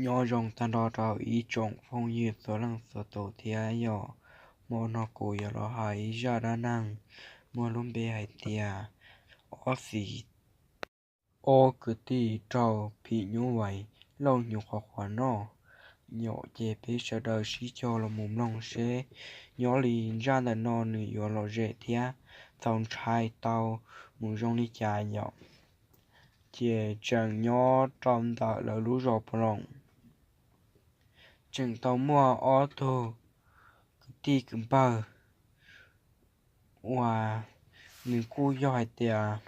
Nyob zoo tag nrho rau ib tsoom phooj ywg txhua leej txhua tus thiab yom. Hmo no kuv yuav los hais ib zaj dab neeg muaj lub npe hais tias ob txiv, ob kwv tij raug phim nyuj vais lauj hnyuv qhuav qhuav noj. Yom, ces peb sawv daws sib cog los mus mloog seb nyob li zaj ntawm no nws yuav lom zem thiab txaus ntshai tau mus zoo li cas yom. Ces tseem nyob rau ntawm lawv lub zos Paloos, tseem tau muaj ob tug kwv tij kwv npawg uas nws kuj yog hais tias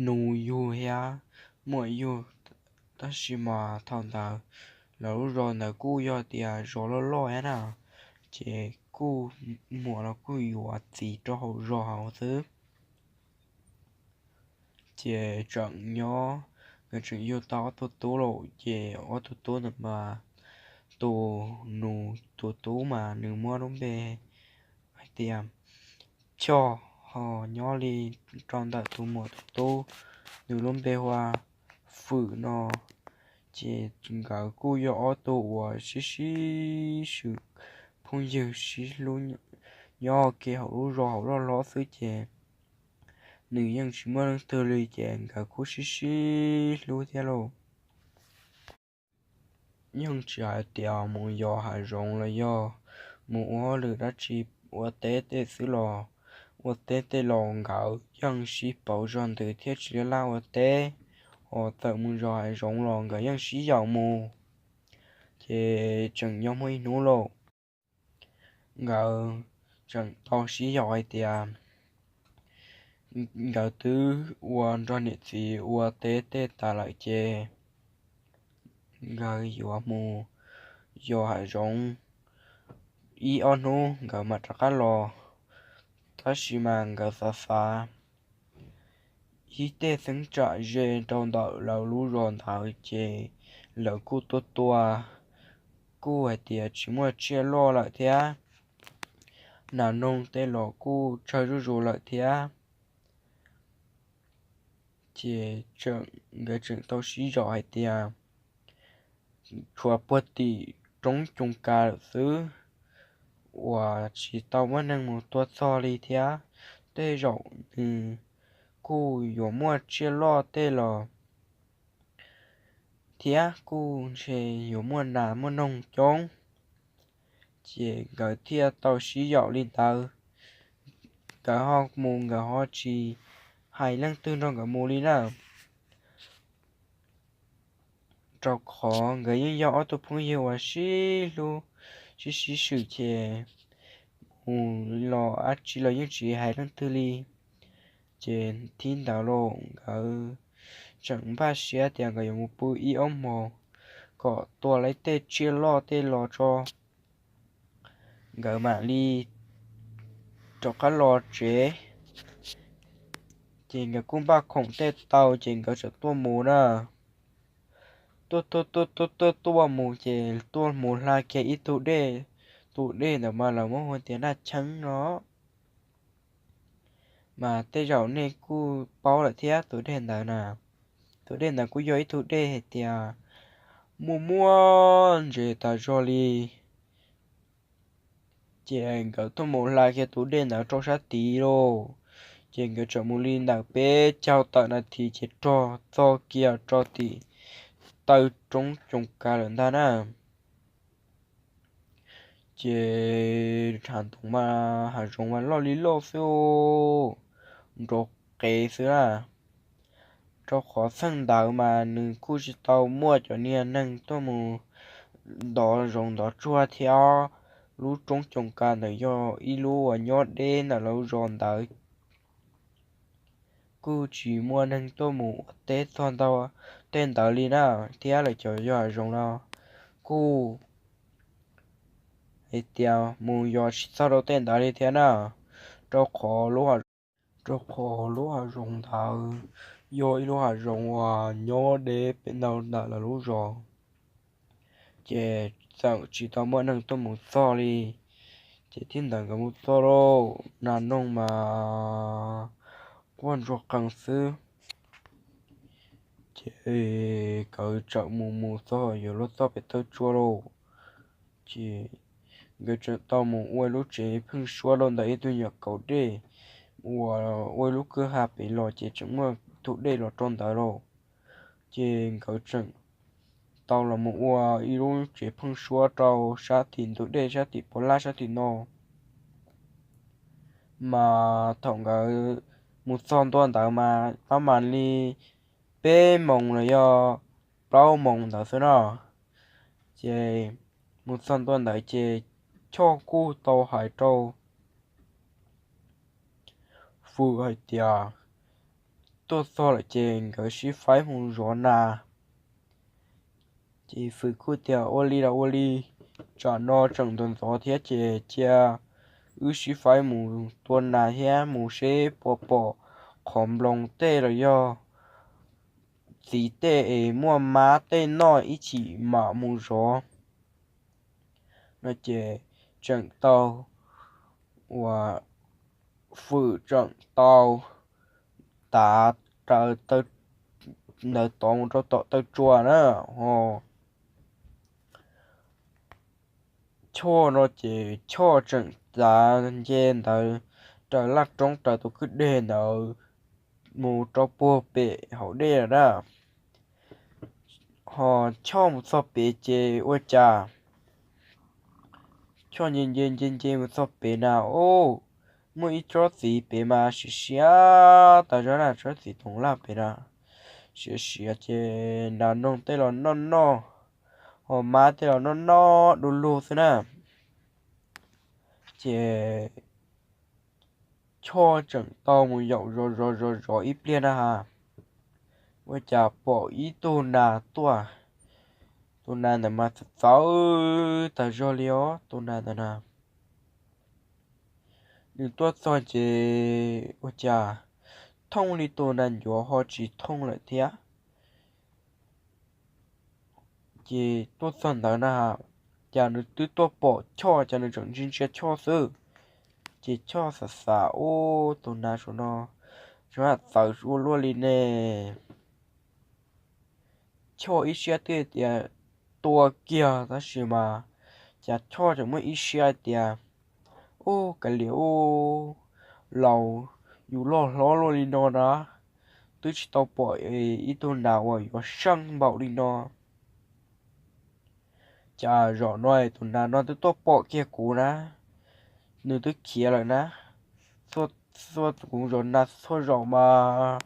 nus yug thiab muam yug, tab sis mas thaum ntawd lawv lub zos ntawd kuj yog tias zos loj loj thiab na, ces kuj muam los kuj yuav txiv rau hauv zos hauv xwb. Ces tseem nyob, nkawd tseem yug tau ob tug tub lawm, ces ob tug tub ntawd mas tus nus tus tub mas nws muab lub npe hais tias Choj, ho nyob li rau ntawm tus muam tus tub, nws lub npe hu ua Fwm no. Ces nkawd kuj yog ob tug uas sib sib swm phooj ywg sib hlub nyob ke hauv lub zos hauv loj hlob xwb ces nws yeej tsis muaj leej twg li ces nkawd kuj sib sib hlub thiab lauj. Yeej tsis hais tias mus yos hav zoov los yog mus ua hauj lwm dab tsi ua teb tej xwb los, ua teb tej los nkawd yeej sib pauv zog ntws thiab tsis laj laj ua teb, ho txawm mus yos hav zoov los nkawd yeej sib yaum mus. Ces tseem nyob muaj ib hnub lauj, nkawd tseem tau sib yaum hais tias nkawd twb ua nrog niam txiv ua teb tej tas lawm ces nkawd yuav mus yos hav zoov ib ob hnub nkawd mam rov qab los. Tab sis mas nkawd xav xav ib tej xeeb tsam ze rau ntawm lawv lub zos ntawd ces lawv kuj tuaj tua, kuj hais tias tsis muaj tsiaj loj lawm thiab, nas noog tej los kuj tsawg zuj zus lawm thiab. Ces nkawd tseem tau sib zog hais tias tshuav puag tim roob Coos Kas lawm xwb uas tsis tau muaj neeg mus tua txog li thiab. Tej zaum nws kuj yuav muaj tsiaj loj tej los thiab kuj ntshe yuav muaj nas muaj noog coob. Ces nkawd thiaj tau sib yaum li ntawd, nkawd ho mus nkawd ho tsis hais leej twg nrog nkawd mus li na. Rau qhov nkawd yeej yog ob tug phooj ywg uas sib hlub sib sib swm ces mus los dab tsi los yeej tsis hais leej twg li. Ces thib ntawd los nkawd tseem npaj siab tias nkawd yuav mus pw ib ob hmos kom tua lawv tej tsiaj loj tej los tso nkawd mam li rov qab los tsev. Ces nkawd kuj npaj khoom tej tau ces nkawd txawm tuaj mus na. Tuaj tuaj tuaj tuaj tuaj tuaj mus ces tuaj mus hla kiag ib tug dej. Tus dej ntawd mas lawv muab hu tias Naj Cheeb no. Mas tej zaum nej kuj paub lawm thiab tus dej ntawd na. Tus dej ntawd kuj yog ib tug dej hais tias muaj muaj ntses tas zog li. Ces nkawd tuaj mus hla kiag tus dej ntawd rau sab tid lauj. Ces nkawd txawm mus li ntawm peb caug tawm nas this ces rog txog kiag rau tim taw roob Coos Kas lawm ntag na. Ces hav ntoo mas hav zoov mas loj li loj xwb, nrov qees xwb na. Rau qhov txheej ntawd mas nws kuj tsis tau muaj cov niag neeg tuaj mus ntov zoov ntov tsuag thiab. Lub roob Coos Kas ntawd yog ib lub uas nyob deb ntawm lawv zos ntawd, kuj tsis muaj neeg tuaj mus ua teb txog ntau tej ntawd li na. Thiab lawv cov yos hav zoov no kuj hais tias mus yos tsis txog rau tej ntawd li thiab na, rau qhov lub rau qhov lub hav zoov ntawd yog ib lub hav zoov uas nyob deb pem ntau ntawm lawv lub zos, ces txawm tsis tau muaj neeg tuaj mus txog li. Ces thib ntawd nkawd mus txog lauj, nas noog mas quaj ntsuag qees xwb. Ces nkawd tseem mus mus txog yuav luag txog pem taw tsua lauj, ces nkawd tseem tau mus ua lub tsev pheeb suab rau ntawm ib tug nyuam kaum dej uas ua lub kwj ha pem los ces tseem muaj tus dej los rau ntawd lauj. Ces nkawd tseem tau los mus ua ib lub tsev pheeb suab rau sab tim ntug dej sab tim puas laj sab tim no. Mas thaum nkawd mus txog ntua ntawd mas pab mam li peb moos los yog plaub moos ntawd xwb no. Ces mus txog ntua ntawd ces Choj kuj tau hais rau Fwm hais tias tuaj txog lawm ces nkawd sib faib mus zov nas. Ces Fwm kuj tias ua li los ua li, tsam no tseem ntxov ntxov thiab ces cia wb sib faib mus tua nas thiab mus seb puas pom qhov nploos tej los yog txiv tej es muaj mab tej noj ib chim mam mus zov no ces tseem tau uas Fwm tseem tau tav raws ntawd tod mus rau tom taw tsua na ho Choj no ces Choj tseem tav nce ntawd raws laj roob raws tus kwj deg ntawd mus rau puag pem hauv dej lawm na. Ho Choj mus txog pem ces ua cas Choj nce nce nce nce mus txog pem na, o, muaj ib tsob txiv pem mas siav siav tas zog na, tsob txiv toov laj pem na, siav siav ces nas noog tej los noj noj, ho mab tej los noj noj du lug xwb na. Ces Choj tseem tau mus yaum zov zov zov zov ib pliag na has, ua cas pom ib tug nas tuaj. Tus nas ntawd mas txawv txawv tag zog li os, tus nas ntawd na. Nws tuaj txog ces ua cas thooj li tus nas ncuav ho tsis thooj lawm thiab. Ces tuaj txog ntawd na, cas nws twb tuaj pom Choj, cas nws tseem ntsia ntsia Choj xwb. Ces Choj xav xav, ub, tus nas saum no tseem txawv ua luaj li ne. Choj ib siab twb tias tua kiag, tab sis mas cas Choj tseem muaj ib siab hais tias, ub, kav liam ub, laus, yus loj hlob luaj li no na, twb tsis tau pom ib tug nas uas yuav seej npaum li no. Cas zaum no tus nas no twb tuaj pom kiag kuv na, nws twb khiav lawm na. Txhua, txhua kuv zov nas txhua zaus mas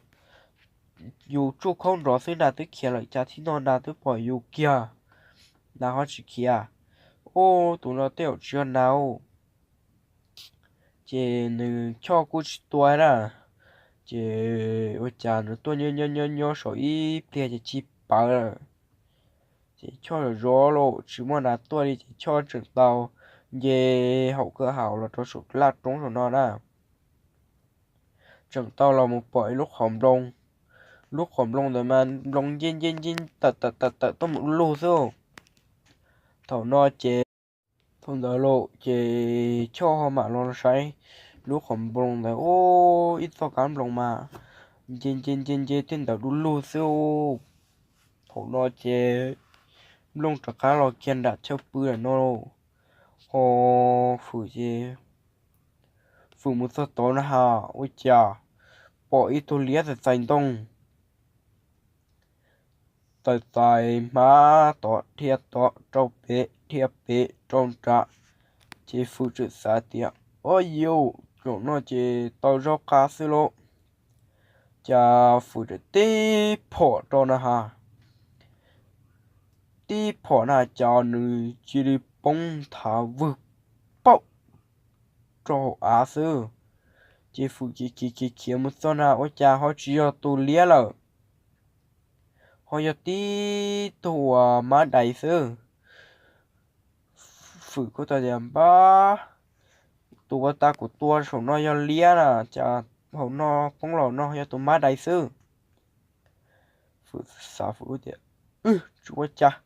yus tsuj khaub nrov xwb nas twb khiav lawm, cas tib no nas twb pom yus kiag, nas ho tsis khiav. Ub, tus no tej zaum tsis yog nas. Ces nws Choj kuj tsis tua na, ces ua cas nws tuaj nyob nyob nyob nyob saum ib pliag ces tsis pawv lawm. Ces Choj zov zov los tsis muaj nas tuaj li ces Choj tseem tau nce hauv kwj ha los rau saum laj roob saum no na. Tseem tau los mus pom ib lub qhov nploos, lub qhov nploos ntawd mas nploos nce nce nce tawm tawm tawm tawm tuaj mus du lug xwb. Thaum no ces, thaum ntawd los ces Choj ho mam los saib lub qhov nploos ntawd, ub, ib txoj kab nploos mas nce nce nce nce tej ntawd du lug xwb. Thaum no ces Nplooj rov qab los kiag nram chaw pw lawm no. Ho Fwm ces, Fwm mus txog tod na has ua cas pom ib tug liab txais txais ntoo, txais txais hmab tod dhia tod rau pem dhia pem rau nram. Ces Fwm txawm xav tias, ob yus, zaum no ces tau zaub qab xwb lauj. Cas Fwm tib phom rau na has, tib phom na cas nws cia li poob nthav vwg paum rau hauv av xwb. Ces Fwm khiav khiav khiav khiav mus txog na ua cas ho tsis yog tus liab lawm, ho yog tib tug uas mab dais xwb. Fwm kuj tau tias, npab, tus uas tas kuv tua saum no yog liab na, cas hauv no poob los no yog tus mab dais xwb. Fwm xav Fwm tias, tsis ua cas,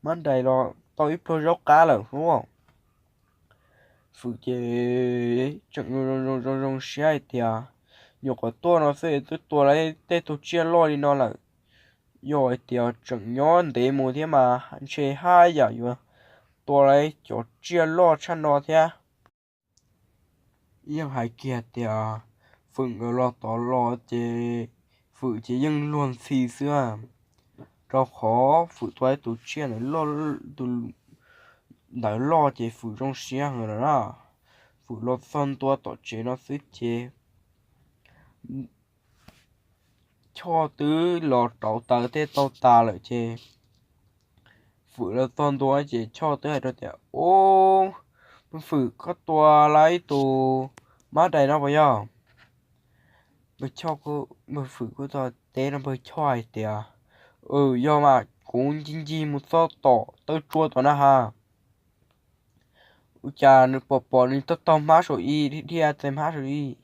mab dais los tau ib pluag zaub qab lawm hnub. Fwm ces tseem zoo zoo zoo siab hais tias, nyuam qhuav tuaj no xwb twb tua lawm tej tug tsiaj loj li no lawm, yog hais tias tseem nyob ntev mus thiab mas ntshe haj yam yuav tua lawv cov tsiaj loj tshaj no thiab. Yeej hais kiag tias Fwm nkawd los tod los ces Fwm ces yeej luag ntxhi xwb, rau qhov Fwm tua ib tus tsiaj ntawd loj, tus ntawd loj ces Fwm zoo siab heev lawm na. Fwm los txog ntua tom tsev no xwb ces Choj twb los rauv taws tej tau tas lawm ces Fwm los txog ntua ces Choj twb hais rau tias, Ub, Fwm, koj tua lawv ib tus mab dais no puas yog? Npawg Fwm kuj teb rau npawg Choj hais tias, Yog mas, kuv ncig ncig mus txog tom taw tsua tom na has. Ua cas nws pom pom nws taug taug hmab saum ib, dhia txais hmab saum ib.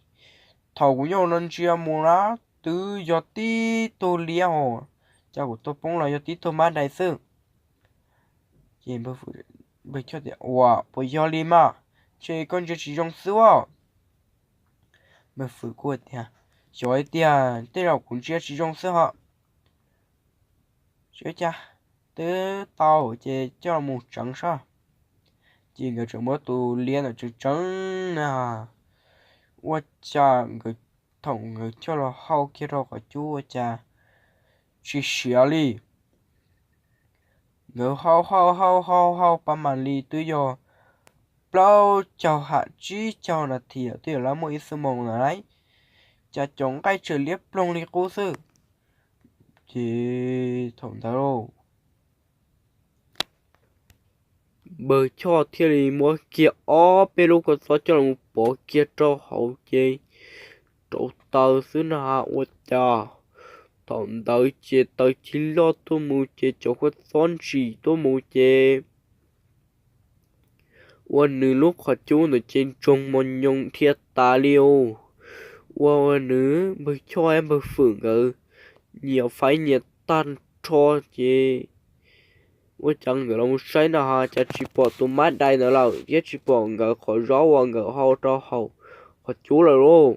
Thaum kuv nyob no ntsia mus na, twb yog tib tug liab hos, cas kuv tua poob los yog tib tug mab dais xwb. Ces npawg Choj tias, Ua, puas yog li mas? Ntshe koj ntsia tsis zoo xwb os. Npawg Fwm kuj tias, Xyov tiag, tej zaum kuv ntsia tsis zoo xwb hos. Sawv cas twb tau ces coj los mus tseev saib. Ces nkawd tseem muab tus liab ntawd tseev tseev na, ua cas nkawd, thaum nkawd coj los hau kiag rau qhov cub ua cas tsis siav li. Nkawd hau hau hau hau hau pab mam li twb yog plaub caug ham tsib caug nas this twb yog lawv muaj ib xuab moos ntawd lauj, cas cov nqaij tseem liab ploog li qub xwb. Ces thaum ntawd npawg Choj thiaj li muab kiag ob peb lub kua txob coj los pov kiag rau hauv ces rauv taws xwb na has ua cas thaum ntawd ces taws cig loj tuaj mus ces cov kua txob ntsim tuaj mus ces ua nws lub qhov cub ntawd ces ntsoog mos nyoos dhia tas li os. Ua nws npawg Choj npawg Fwm nkawd nyias faib nyias tag nrho ces ua cas nkawd los mus saib na has cas tsis pom tus mab dais ntawd lawm thiab tsis pom nkawd qhov zaub uas nkawd hau rau hauv qhov cub lawm lauj.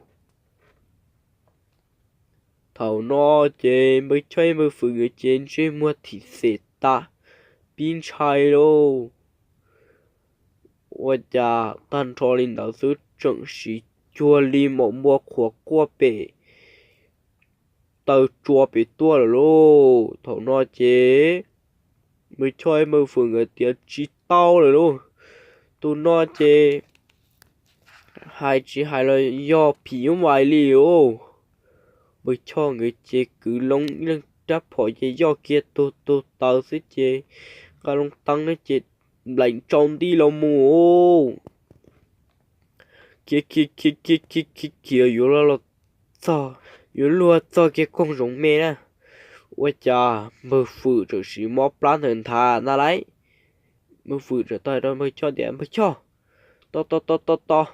Thaum no ces npawg Choj npawg Fwm nkawd ces ntsej muag thim xem tas, pib ntshai lauj. Ua cas tag nrho li ntawd xwb tseem siv cuag li maum npua qhuav quaj pem taw tsua pem tuaj lawm lauj. Thaum no ces npawg Choj npawg Fwm nkawd tias tsis tau lawm lauj, tus no ces hais tsis hais los yog phim nyuj vais li os. Npawg Choj nkawd ces kwv loo ib leeg rab phom ces yoj kiag tug tug taw xwb ces nqa loo teeb ces nplaim tsau nti los mus khiav khiav khiav khiav khiav khiav khiav yuav luag los txog, yuav luag txog kiag koog zoov me na. Ua cas npawg Fwm txawm siv mob plab ntawd nthav ntag lauj. Npawg Fwm txawm tau rau npawg Choj tias, Npawg Choj, tos tos tos tos tos,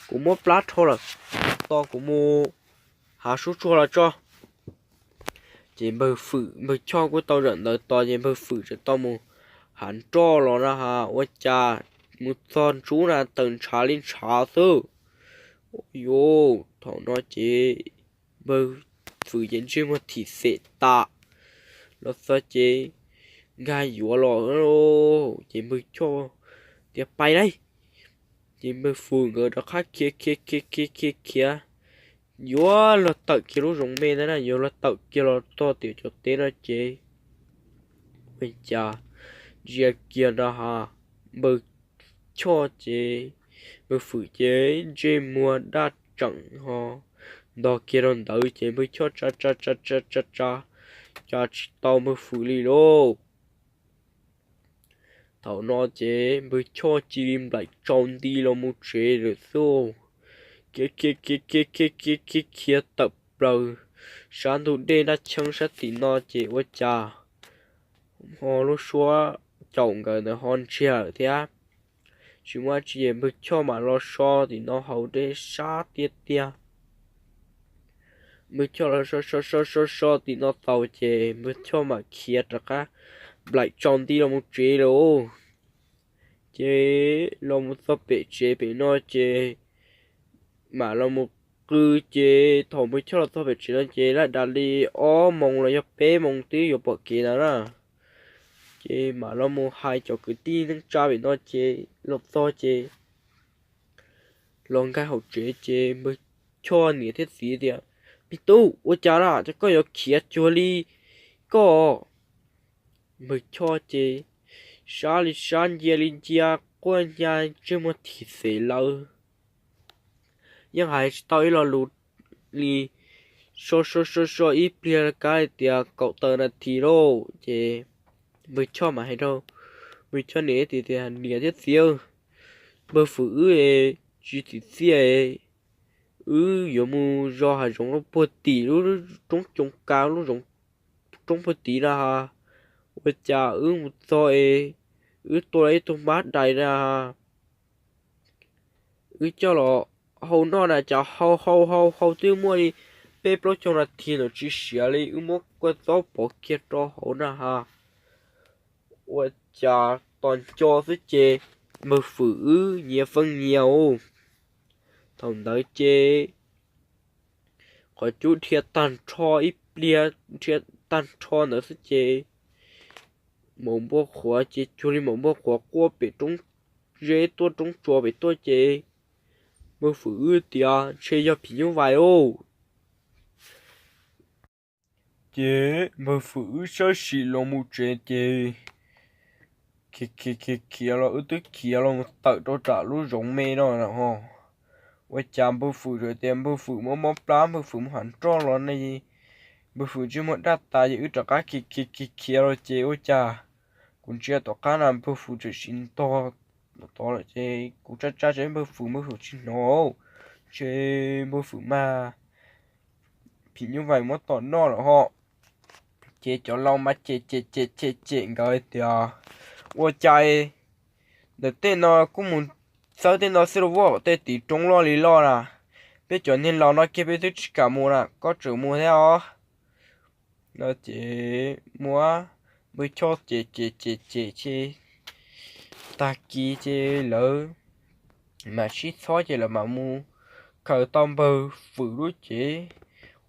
kuv mob plab dhau lawm, tos kuv mus hav sub tsuag los tso. Ces npawg Fwm npawg Choj kuj tau zam ntawd tos ces npawg Fwm txawm tau mus hav nroj los na has ua cas mus txog ntsub na taws ntshav li ntshav xwb. Yuav thaum no ces npawg Fwm ces ntsej muag thim xem tas los txog ces nkag yuav los ces npawg Choj tias, Pais lauj. Ces npawg Fwm nkawd rov qab khiav khiav khiav khiav khiav khiav yuav luag tawm kiag lub zoov me ntawd na, yuav luag tawm kiag los txog tim cov teb no ces ua cas ntsia kiag nrog ha npawg Choj ces npawg Fwm ces ntsej muag daj tseem ho ntog kiag rau ntawd ces npawg Choj tsa tsa tsa tsa tsa tsa, tsa tsis tau npawg Fwm li lauj. Thaum no ces npawg Choj cia li nplaim tsau nti los mus tsev lawm xwb. Khiav khiav khiav khiav khiav khiav khiav khiav tawm plaws sab ntug dej Naj Cheeb sab tim no ces ua cas ho lub suab caum nkawd ntawd ho ntsiag lawm thiab. Tsis muaj dab tsi ces npawg Choj mam los so tim no hauv dej sab tiag tiag. Npawg Choj los so so so so so tim no tau ces npawg Choj mam khiav rov qab nplaim tsau nti los mus tsev lawm. Ces los mus txog pem tsev pem no ces mam los mus qw ces thaum npawg Choj los txog pem tsev no ces laj dav li ob moos los yog peb moos twb yuav pom kev ntawd na. Ces mam los mus hais cov kwv tij neej tsa pem no ces los txog ces los nkag hauv tsev ces npawg Choj niam thiab txiv tias, Me tub, ua cas na, cas koj yuav khiav cuag li koj? Npawg Choj ces sab li sab, ncia li ncia, quaj nyaj ntsej muag thim xev lawm. Yeej hais tsis tau ib lo lus li. So so so so ib pliag kab li tias kaum tawm nas this lauj ces npawg Choj mas hais rau npawg Choj niam tias, Niam thiab txiv, npawg Fwm wb tsis txim txiaj, wb yuav mus zov hav zoov rau puag tim lub roob Coos Kas, lub roob puag tid na ha. Ua cas wb mus txog es wb tua ib tug mab dais na ha, wb coj los hau noj na, cas hau hau hau hau twb muaj li peb plaub caug nas this los tsis siav li, wb muab kua txob pov kiag rau hauv na ha. Ua cas tos nco xwb ces npawg Fwm wb nyias feej nyias os. Thaum ntawd ces qhov cub dhia tag nrho ib pliag, dhia tag nrho ntawd xwb ces maum npua qhuav ces cuag li maum npua qhuav quaj pem roob zeb tuaj, roob tsua pem tuaj ces npawg Fwm wb tias, Ntshe yog phim nyuj vais lauj. Ces npawg Fwm wb sawv tsees los mus tsev ces khiav khiav khiav los wb twb khiav los mus tawm rau nram lub zoov me no lawm ho. Ua cas npawg Fwm tias npawg Fwm mob mob plab, npawg Fwm mus hais nroj los ne, npawg Fwm ntsej muag daj tas, ces wb rov qab khiav khiav khiav khiav los ces ua cas kuv ntsia tom qab na npawg Fwm tseem sim ntog tod lawm ces kuv tsa tsa tsam npawg Fwm, npawg Fwm tsis hnov, ntshe npawg Fwm mas phim nyuj vais muab tom noj lawm ho. Ces cov laus mas cem cem cem cem cem nkawd tias, Ua cas ntawm tej no kuj mus txawb tej no xwb los, tej tim roob loj li loj na, peb cov niag laus no kiag peb twb tsis kam mus na, koj tseem mus thiab os. No ces muab npawg Choj cem cem cem cem ces tag kis ces lawv mam sib txhob ces lawv mam mus khaws tau npawg Fwm lub cev,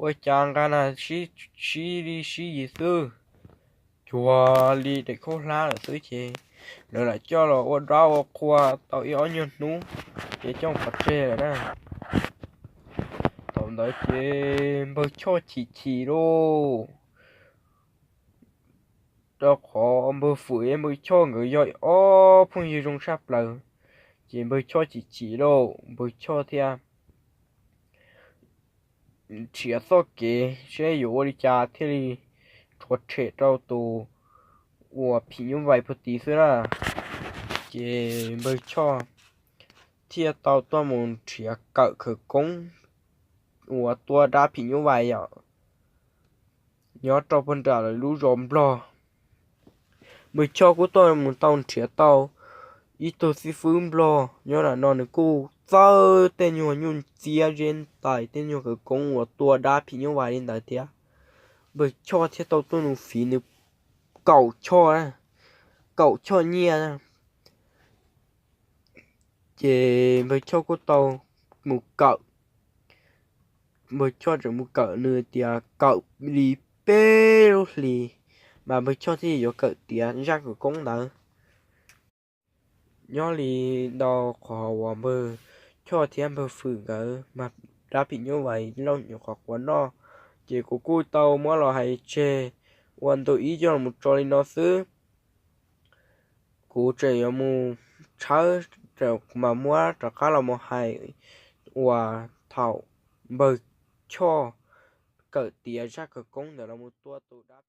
ua cas nqa na sib sib li sib yig xwb, cuag li daim khaub hlab lawm xwb ces lawv lam coj los ua dab ua qhua tau ib ob nyuag hnub ces coj pov tseg lawm na. Thaum ntawd ces npawg Choj chim chim lauj, rau qhov npawg Fwm thiab npawg Choj nkawd yog ob phooj ywg zoo tshaj plaws. Ces npawg Choj chim chim lauj, npawg Choj thiaj nrhiav txoj kev seb yuav ua li cas thiaj li rhuav tshem rau tus uas phim nyuj vais puag tid xwb na. Ces npawg Choj thiaj tau tuaj mus nrhiav kawm khawv koob uas tua dab phim nyuj vais yom, nyob rau puag nram lawv lub zos Nplog. Npawg Choj kuj tuaj mus tau nrhiav tau ib tug xib fwb Nplog nyob nram no, nws kuj txawb tej nyuag nyuj txiab zeb ntais, tej nyuag khawv koob uas tua dab phim nyuj vais li ntawd thiab. Npawg Choj thiaj tau tuaj mus fiv nws kaum choj, kaum choj nyiaj. Ces npawg Choj kuj tau mus kawm. Npawg Choj tseem mus kawm, nws tias kawm li peb lub hlis mas npawg Choj thiaj yuav kawm tiav zaj khawv koob ntawd. Nyob li ntau qhov uas npawg Choj thiab npawg Fwm nkawd mas dab phim nyuj vais lauj nyuam qhuav quav noj, ces kuv kuj tau muab los hais tseg ua ntu ib coj los tso li no xwb. Kuv tseem yuav mus tshawb, mas muab rov qab los mus hais uas thaum npawg Choj kawm tiav zaj khawv koob ntawd los mus tua tus dab